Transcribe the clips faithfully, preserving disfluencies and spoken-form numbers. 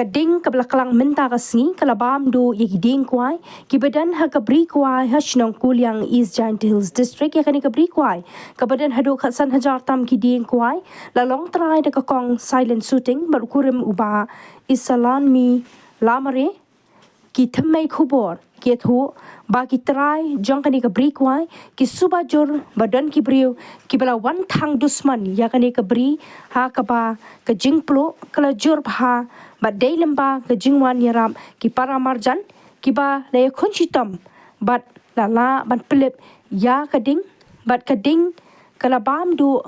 Ding kaba la klang mynta ka sngi ka la bam duh ïa ki dieng kwai kiba don ha ka bri kwai ha shnong Kuliang, East Jaintia Hills District. Ïa kane ka bri kwai kaba don haduh khatsan hajar tam ki dieng kwai la long trai da ka kong Silent Suting bad u kurim u Bah Isalanmi Lamare. Ki thymmei khubor ki ïathuh ba ki trai jong kane ka bri kwai ki suba jur ba don ki briew kiba la wan thang dusmon ïa kane ka bri ha kaba ka jingpluh ka la jur bha bad dei lyngba ka jingwan ïarap ki para marjan kiba la ïakhun shitom bad la lah ban pynlip ïa ka ding bad ka ding ka la bam duh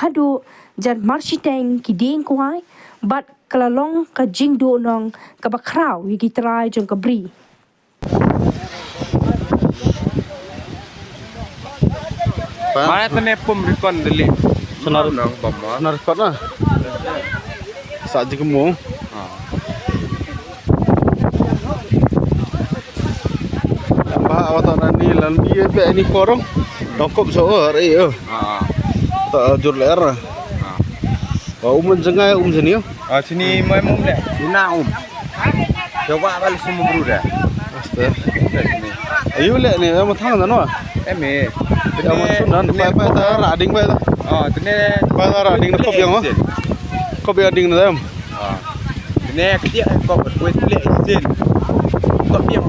haduh jan marshiteng ki dieng kwai bad ka la long ka jingduhnong kaba khraw ïa ki trai jong ka bri. Mana tane pum rikon deli. Senar nang bama. Senar kot na. Sa jikmu. Ba awata nani lan bi be ni korong. Dongkop so er eh. Ah. Ta jur ler. Ah. Ba um jengai um jenio. Ah, sini mai mum le. Ina um. Coba bal semua bru dah. Aste. Ayu le ni, em thang na no. Em eh. Ya mo sun nan, pa pa ta ra ding pa. Ah, tene. Pa ta ra ding na kop yang ma. Kop yang ding na em. Ah. Tene ketiak kop kue le sin. Kop yang